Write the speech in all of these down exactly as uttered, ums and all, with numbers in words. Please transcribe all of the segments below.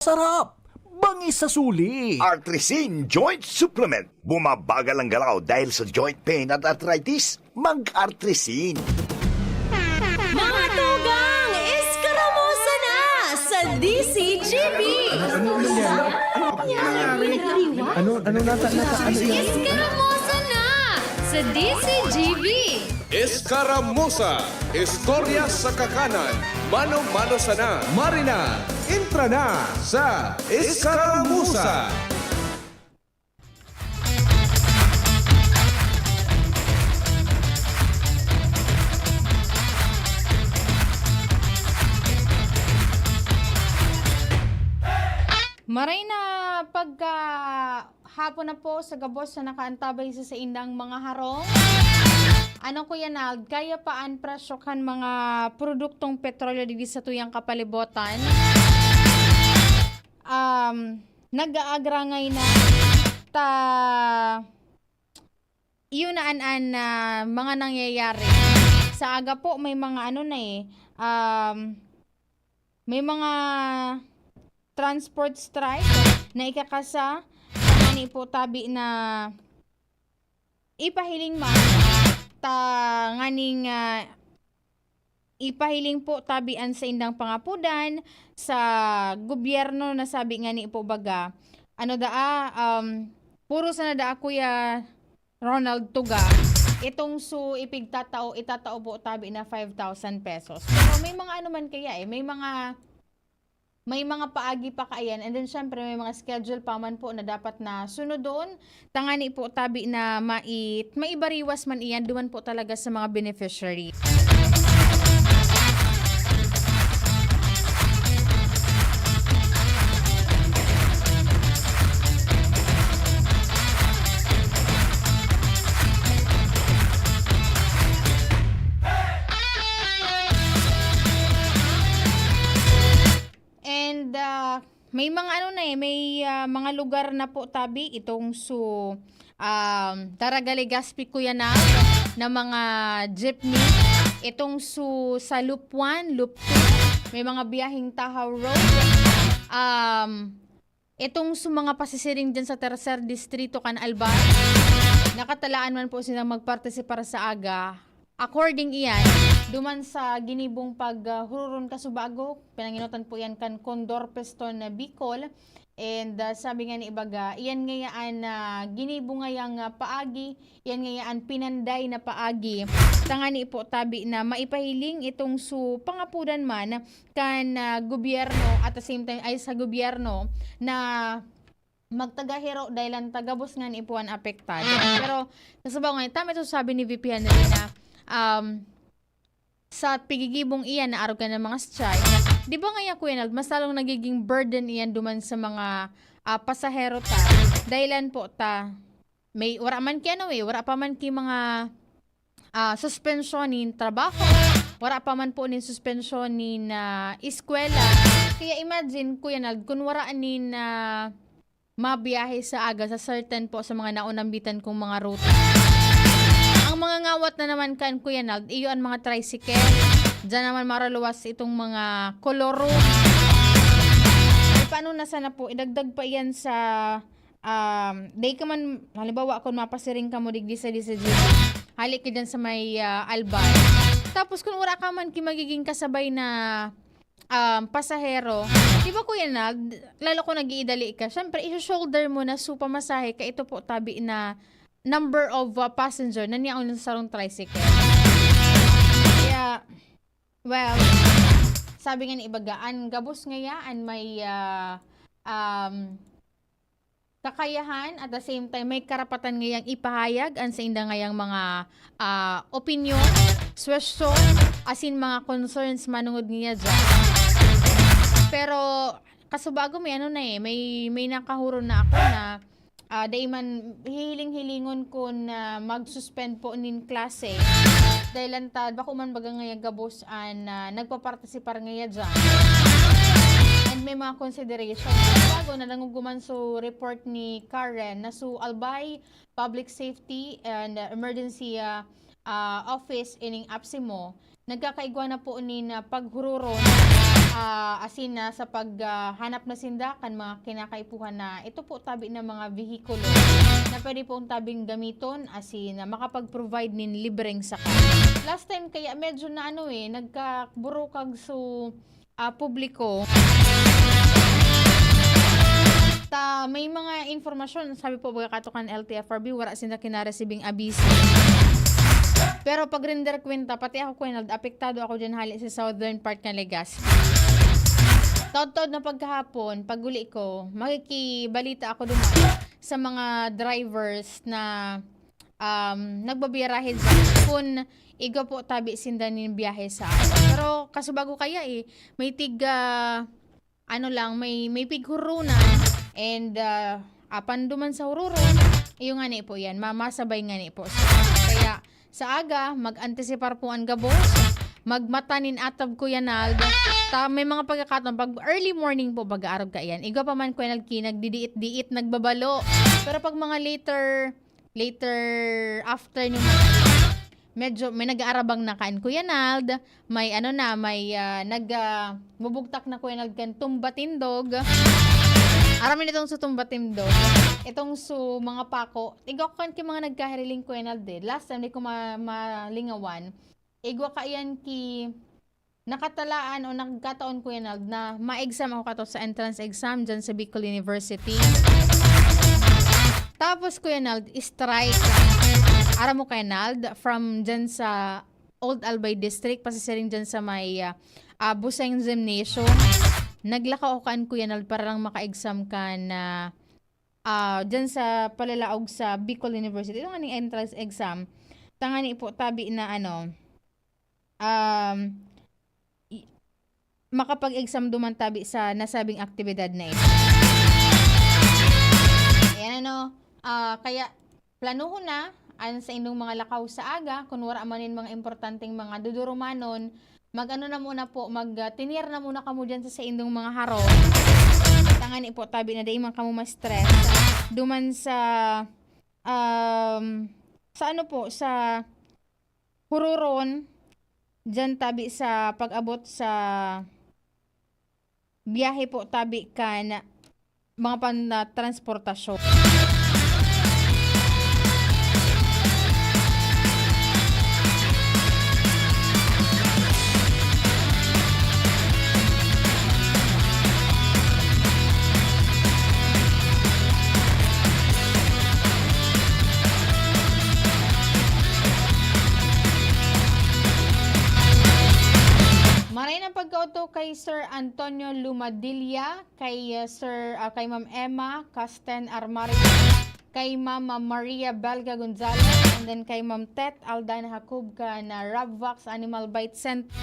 Sarap! Bangis sa suli! Artrisin Joint Supplement. Bumabagal ang galaw dahil sa joint pain at arthritis. Mag-Artrisin. Mga tugang, eskaramosa na sa D C G B! Ano nangyari? Ano, ano nata, nata, ano yan? Eskaramosa na sa D C G B! Eskaramusa, istorya sa kakanan, mano-mano sana. Marina, entra na sa Eskaramusa. Maray na pagka hapon na po sa gabos na nakaantabay sa saindang mga harong. Ano, Kuya Nald, kaya pa an presyo kan mga produktong petrolyo digdi sa tuyang kapalibotan? Um, nag-aagrangay na ta yun na an, an ah, mga nangyayari. Sa aga po, may mga ano na eh, um, may mga transport strike na ikakasa, ngani po tabi na ipahiling man ta nganing ah, ipahiling po tabi an saindang pangapudan sa gobyerno na sabi ngani po baga, ano daa, um, puro sana daa, Kuya Ronald, tuga. Itong su ipigtatao, itatao po tabi na five thousand pesos. Pero may mga ano man kaya eh, may mga may mga paagi pa kaiyan, and then syempre may mga schedule pa man po na dapat na sunodon, tangani po tabi na mai maibariwas man iyan duman po talaga sa mga beneficiary. And ah, may mga ano na eh, may ah, mga lugar na po tabi itong su um, Taragalegazpi, Kuya Nald, na mga jeepney. Itong su sa Loop one, Loop two, may mga biyaheng Tahaw Road. Um, itong su mga pasisiring dyan sa Tercer Distrito kan Albay, nakatalaan man po silang magpartisipar sa aga. According iyan, duman sa ginibong paghururon kasubago, pinanginotan po iyan kan Condor Piston na Bicol. And ah, sabi nga ni ibaga, iyan ngayaan na ginibo ngayang ah, paagi, iyan ngayaan pinanday na paagi. Tangani po tabi na maipahiling itong su pangapudan man kan ah, gobyerno at the same time ay sa gobyerno na magtagahiro dahil ang tagabos nga ni ipuan apektado. Pero kasabaw nga, tama ito sabi ni V P Henry na um, sa pigigibong iyan na arog ka ng mga strike, di ba nga yan, Kuya Nald, mas lalong nagiging burden iyan duman sa mga ah, pasahero ta. Dahilan po ta, may wara man ki ano eh, wara pa man ki mga ah, suspensyon nin trabaho, wara pa man po nin suspensyon nin ah, eskwela. Kaya imagine, Kuya Nald, kung wara nin ah, mabiyahe sa aga sa certain po sa mga naunambitan kong mga ruta. Ang mga ngawat na naman kan Kuya Nald, iyo ang mga tricycle. Diyan naman maraluwas itong mga koloro. E, paano na sana po? Idagdag pa iyan sa, um, day ka man, halimbawa, kung mapasiring ka mo digdi sa D C G, hali ka dyan sa may ah, Albay. Tapos kung wala ka man ki magiging kasabay na um, pasahero, di ba, Kuya Nald, lalo kung nag-iidali ka, syempre, i-shoulder mo na su pamasahe ka ito po tabi na number of uh, passenger na niyaon sa sarong tricycle. Kaya, well, sabi nga ni ibaga, an gabos ngaya, an may uh, um, kakayahan, at the same time, may karapatan ngayang ipahayag an sainda ngayang mga ah, opinyon, suwestyon, asin mga concerns manungod niya dyan. Pero kasubago may ano na eh, may, may nakahuron na ako na ah, dai man hihiling-hilingon kun ah, mag-suspend po nin klase. Dahil lantad, bako man baga ngaya gabos an ah, nagpapartisipar ngaya dyan. And may mga consideration. Bago na nanguguman so report ni Karen na so Albay Public Safety and ah, Emergency ah, ah, Office ining APSEMO, nagkakaigwa na po nin ah, paghururon ah, asin na sa pag, ah, hanap na sinda kan mga kinakaipuhan na ito po tabi na mga vehikulo na pwede pong tabing gamiton, asin na makapag-provide nin libreng sakay. Last time kaya medyo na ano eh, nagkaburukag so, ah, publiko. Ta, may mga informasyon, sabi po, baga kato kan L T F R B, wala sinda kinaresibing abiso. Pero pag render kwenta, pati ako, Kuya Nald, apektado ako dyan hali sa southern part ng Legazpi. Taod-taod na pagkahapon, pag uli ko, makikibalita ako dun sa mga drivers na, um, nagbabiyarahe dyan. Kung igwa po tabi sinda nin biyahe sa akin. Pero kasubago kaya eh, may tig, ah, ano lang, may, may pighurunan and, ah, apan duman sa hururon, iyo ngani po yan, mamasabay ngani po siya. Kaya sa aga, mag-antisipar po an gabos, magmata nin atab, Kuya Nald. Ta, may mga pagkakataon, pag early morning po, pag-aarog ka yan. Igwa pa man, Kuya Nald, ki, nagdidiit-diit, nagbabalo. Pero pag mga later, later afternoon, medyo may nag-aarabang na kan Kuya Nald, may ano na, may, ah, nag, ah, bubugtak na, Kuya Nald, kan tumba tindog. Aram mo nitong sa tumba tindog? Itong su mga pako, igwa ko kan ki mga nagkahiriling, Kuya Nald, eh. Last time, di ko ma-, malingawan. Igwa ka yan ki nakatalaan o nagkataon, Kuya Nald, na ma-exam ako kato sa entrance exam dyan sa Bicol University. Tapos, Kuya Nald, strike. Aram mo, Kuya Nald, from dyan sa Old Albay District, pasisiring dyan sa may, ah, ah, Buseng Gymnasium. Naglakaw ako kan Kuya Nald para lang maka-exam kan, ah, ah, dyan sa palalaog sa Bicol University. Ito nga ning entrance exam. Tangani po, tabi na ano, um, i-, makapag-exam duman tabi sa nasabing aktibidad na ito. Ayan, ano, ah, kaya planuhon na an sa indong mga lakaw sa aga, kun wara man nin mga importanteng mga dudurumanon, mag-ano na muna po, mag, ah, tinier na muna kamo diyan sa saindong mga harong. Tangani po, tabi na dai man kamo ma-stress. Duman sa, um, sa ano po, sa Huroron, diyan tabi sa pag-abot sa biyahe po tabi kan mga pan-, ah, transportasyon. Maray na pagkaoto kay Sir Antonio Lumadilla, kay, uh, Sir, uh, kay Ma'am Emma Casten Armario, kay Ma'am, uh, Maria Belga Gonzalez, and then kay Ma'am Tet Aldana Jacob kan, uh, Rabvax Animal Bite Center.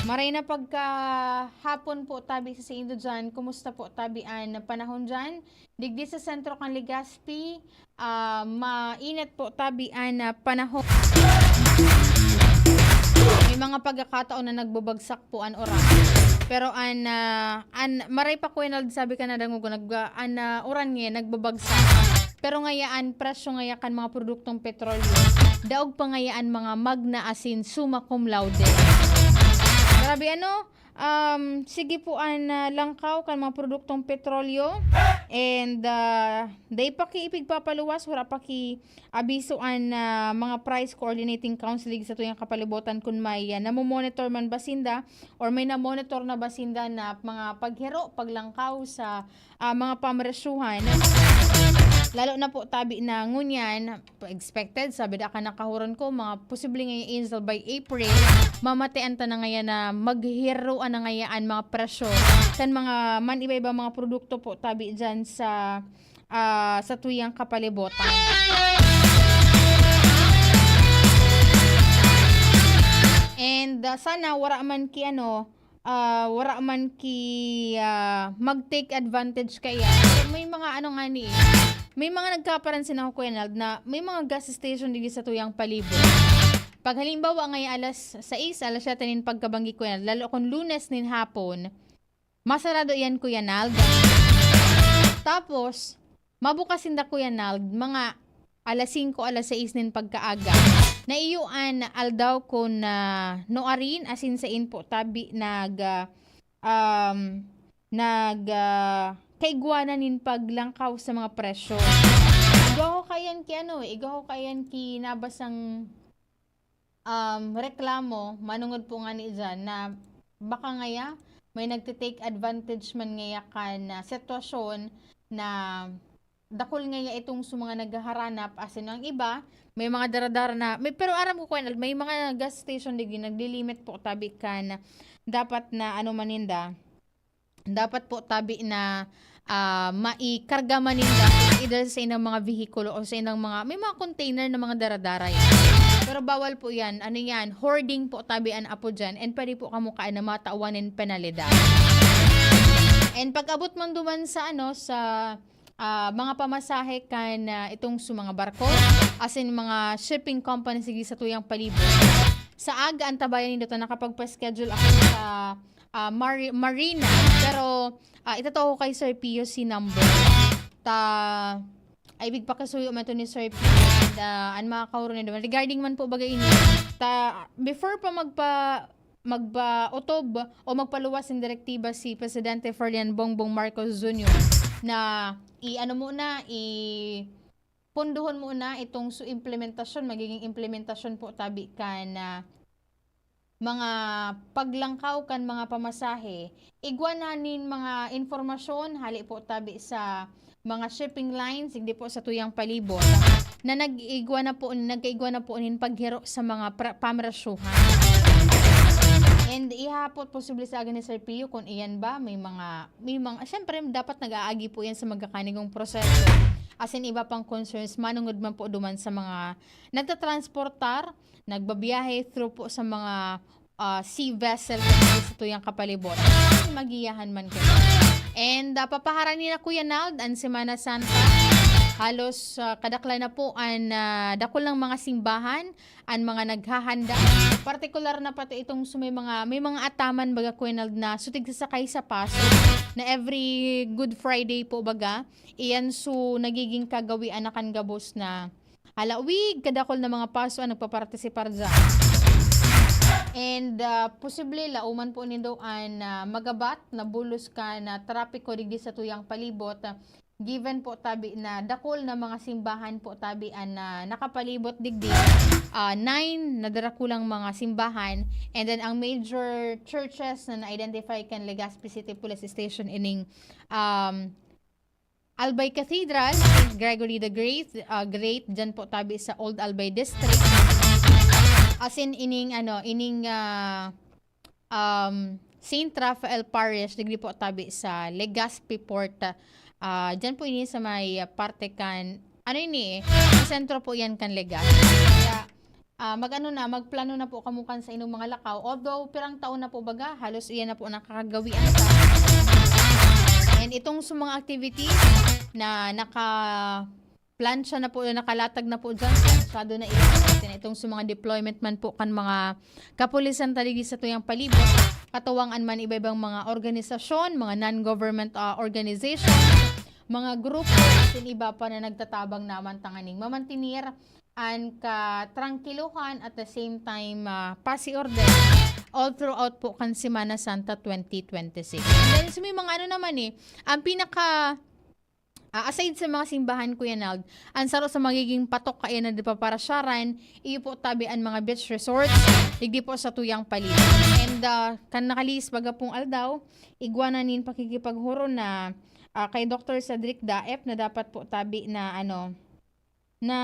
Maray na pagkahapon po tabi sa saindo dyan. Kumusta po tabi an panahon dyan? Digdi sa sentro kan Legazpi, ah, mainit po tabi an, ah, panahon. May mga pagkakataon na nagbabagsak po an uran. Pero an, ah, an, maray pa, Kuya Nald, sabi ka na dangogo, nag, ah, an, ah, uran ngayon, nagbabagsak. Pero ngaya an presyo ngaya kan mga produktong petrolyo, daog pa ngaya an mga magna asin summa cum laude. Grabe, ano? Um, sige po an, ah, langkaw kan mga produktong petrolyo. And, ah, dai pa ki ipigpapaluwas, wala pa ki abiso an, ah, mga Price Coordinating Council digdi sa tuyang kapalibotan kun may, ah, namomonitor man ba sinda or may namonitor na ba sinda na mga paghiro, paglangkaw sa, ah, mga pamresyuhan. Lalo na po tabi na ngunyan, expected, sabi da kan nakahuron ko, mga posible ngayang Angel by April, mamatian ta na ngayan na maghiroan na ngayaan mga presyo kan mga man iba-iba mga produkto po tabi dyan sa, ah, sa tuyang kapalibotan. And, ah, sana wala man ki ano, ah, wara man ki, ah, mag-take advantage kaya. So, may mga ano nga ni, may mga nagkaparansin ako, Kuya Nald, na may mga gas station digdi sa tuyang palibot. Pag halimbawa, ngaya alas sais, alas siyete nin pagkabanggi, Kuya Nald, lalo kung Lunes nin hapon, masarado yan, Kuya Nald. Tapos, mabukas sinda, Kuya Nald, mga alas singko, alas sais nin pagkaaga. na iyo an aldaw kun, ah, nuarin, asin sain po tabi nag, ah, um, nag, ah, kaigwanan nin paglangkaw sa mga presyo. Igwa ko kaiyan ki ano, eh, igwa ko kaiyan ki nabasang, um, reklamo, manongod po ngani diyan na baka ngaya may nagte-take advantage man ngaya kan, ah, sitwasyon na dakul ngaya itong sa mga naghaharanap, asin ang iba, may mga dara-dara na, may, pero aram ko, Kuya Nald, may mga gas station digdi naglilimit po tabi kan dapat na ano man ninda, dapat po tabi na, ah, maikarga man ninda either sa inang mga vehikulo o sa inang mga, may mga container na mga dara-dara yan. Pero bawal po yan. Ano yan? Hoarding po tabi an apo dyan, and pwede po kamo kaan na matawan nin penalidad. And pag-abot man duman sa ano, sa, ah, mga pamasahe kan, ah, itong sa mga barko, asin mga shipping company sige sa tuyang palibot. Sa aga, antabayan nindo ta nakapagpa-schedule ako sa, ah, Mari-, Marina. Pero, ah, itataw ko kay Sir Pio si number. Ta, ay, big pakisuyo man to ni Sir Pio. And, ah, an mga kauro nindo. Regarding man po bagay ini, ta, before pa magpa-, magpa-utob o magpaluwas ng direktiba si Presidente Ferdinand Bongbong Marcos Junior na i-ano muna, i-, punduhon muna itong su-, implementasyon, magiging implementasyon po tabi kan, ah, mga paglangkaw kan mga pamasahe. Igwa na nin mga impormasyon hali po tabi sa mga shipping lines, hindi po sa tuyang palibot, na nag-igwa na po, nagkaigwa na po nin paghiro sa mga pra-, pamrasyuhan. And ihapot posible sa aga ni Sir Pio kung iyan ba, may mga, may mga, syempre, dapat nag-aagi po yan sa magkakanigong proseso. Asin iba pang concerns, manungod man po duman sa mga nagtatransportar, nagbabiyahe through po sa mga, ah, sea vessel sa tuyang kapalibot. Magiyahan man kayo. And, ah, papaharani na, Kuya Nald, ang Semana Santa. Halos, ah, kadaklan na po an, ah, dakul ng mga simbahan, an mga naghahanda. Partikular na pati itong su-, may mga, may mga ataman, baga, Kuya Nald, na su tigsasakay sa paso, na every Good Friday po, baga, iyan su nagiging kagawian na kan gabos na halawig kadakul na mga paso ang nagpapartisipar diyan. And, ah, posible lauman po nindo an, ah, magabat na bulos kan trapiko digdi sa tuyang palibot. Given po tabi na dakul na mga simbahan po tabi an, ah, nakapalibot digdi, ah, nine na darakulang mga simbahan, and then ang major churches na na-identify kan Legazpi City Police Station ining, um, Albay Cathedral, Saint Gregory the Great, ah, Great, dyan po tabi sa Old Albay District. Asin ining, ano, ining, ah, um, Saint Raphael Parish, digdi po tabi sa Legazpi Port. Ah, dyan po ini sa may, ah, parte kan, ano ini eh, sa sentro po yan kan Legazpi. Kaya, ah, mag-ano na, magplano na po kamo kan sa inyong mga lakaw. Although, pirang taon na po baga, halos iyan na po nakakagawian sa. And itong sa mga activities na naka-, plansya na po, nakalatag na po dyan, plansyado na iyan. Itong sa mga deployment man po kan mga kapulisan ta digdi sa tuyang palibot, katuwang an man iba-ibang mga organisasyon, mga non-government, ah, organization, mga grupo, asin iba pa na nagtatabang naman tanganing mamantinir an katrangkilohan at the same time, ah, pasi-orden all throughout po kan Semana Santa twenty twenty-six. And then, so may mga ano naman eh, ang pinaka, ah, aside sa mga simbahan, Kuya Nald, ang saro sa magiging patok kaya na di paparasyaran, iyo po tabi ang mga beach resorts, digdi po sa tuyang palibot. And, ah, kan nakalihis baga pong aldaw, igwa na nin pakikipaghuron na, ah, kay Doktor Cedric Daep na dapat po tabi na, ano, na,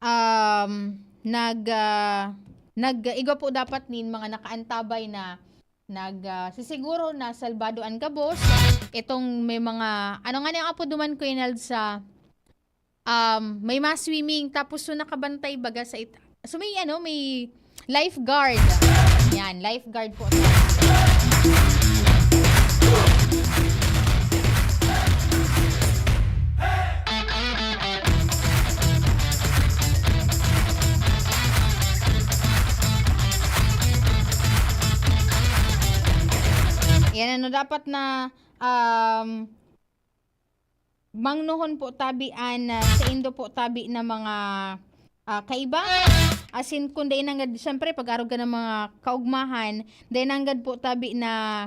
um, nag, ah, nag-, igwa po dapat nin mga nakaantabay na nag, ah, sisiguro na salbado an gabos. Itong may mga, ano nga ni ang apod duman, Kuya Nald, sa, um, may mga swimming, tapos so nakabantay baga sa it-, so may ano, may lifeguard. Yan, lifeguard po. Yan, ano, dapat na, um, mangnohon po tabi an, ah, saindo po tabi na mga, ah, kaiba. Asin kun dai nanggad, siyempre, pag-arog ka ng mga kaugmahan, dai nanggad po tabi na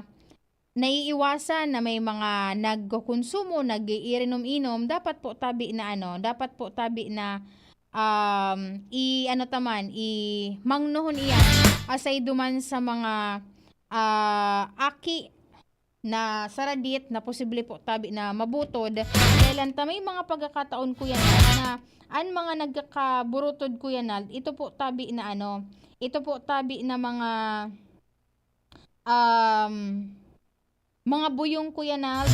naiiwasan na may mga nagkokonsumo, nag-iirinom-inom, dapat po tabi na ano, dapat po tabi na, um, i-ano ta man, i-mangnohon iyan. Asay duman sa mga, ah, aki na saradit na posible po tabi na mabutod. Dahil ta may mga pagkakataon, Kuya Nal, na an mga nagkakaburutod, Kuya Nal, ito po tabi na ano, ito po tabi na mga, um, mga buyong, Kuya Nal.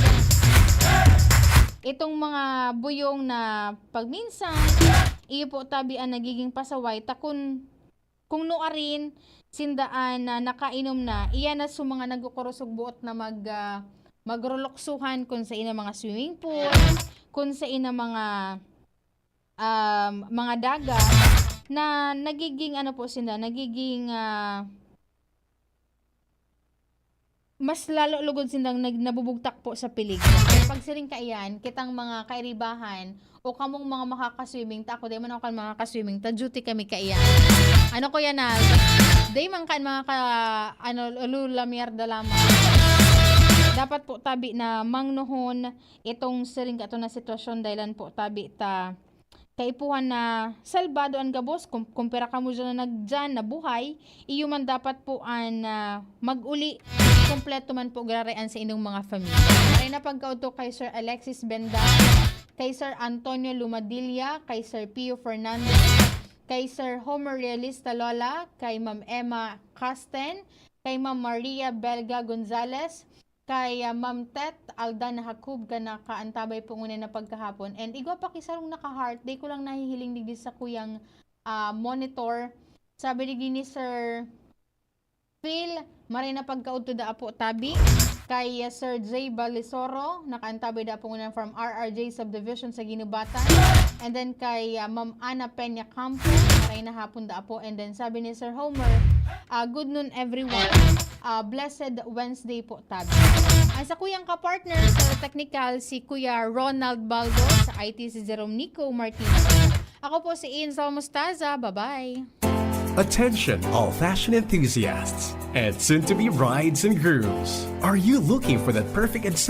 Itong mga buyong na pagminsan, iyo po tabi ang nagiging pasaway. Ta kun, kung nuarin, sindaan na nakainom na, iyan na sa mga nagkukurusog buot na mag, ah, magruluksuhan kun sa ina mga swimming pool, kun sa ina mga, um, mga dagat, na nagiging ano po sinda, nagiging, ah, mas lalo lugod sindang nag-, nabubugtak po sa pilig. Pag siring kaiyan, kitang mga kairibahan, o kamong mga makaka-swimming, ta ako, dai man ako kan makaka-swimming, ta duty kami kaiyan. Ano, Kuya Nal? Dai man kan mga ka, ano, lula mierda lamang. Dapat po tabi na mangnohon itong siring kato na sitwasyon, dahilan po tabi ta kaipuhan na salbado an gabos, kung, kung pira kamo dyan na nagdyan na buhay, iyo man dapat po an, ah, mag-uli, kompleto man po giraray an sa inyong mga pamilya. Maray na pagkaudto kay Sir Alexis Benda, kay Sir Antonio Lumadilla, kay Sir Pio Fernandez, kay Sir Homer Realista Lola, kay Ma'am Emma Casten, kay Ma'am Maria Belga Gonzalez, kay, ah, Ma'am Tet Aldan Jacob, ka nakaantabay po ngunyan na pagkahapon. And igwa pa ki sarong naka-heart, di ko lang nahihiling digdi sa kuyang, ah, monitor. Sabi digdi ni Sir Phil, maray na pagkaudto da apo tabi. Kay, ah, Sir J Balisoro, nakaantabay da apo ngunyan from R R J Subdivision sa Guinobatan. And then kay, ah, Ma'am Ana Peña Campo, maray na hapon da apo. And then sabi ni Sir Homer, ah, "Good noon, everyone. Ah, blessed Wednesday po, tabi." Ang sa kuyang kapartner sa technical, si Kuya Ronald Baldo, sa I T, si Jerome Nico Martinez. Ako po si Ian Salmostaza. Bye-bye. Attention, all fashion enthusiasts, and soon to be brides and grooms. Are you looking for that perfect ensemble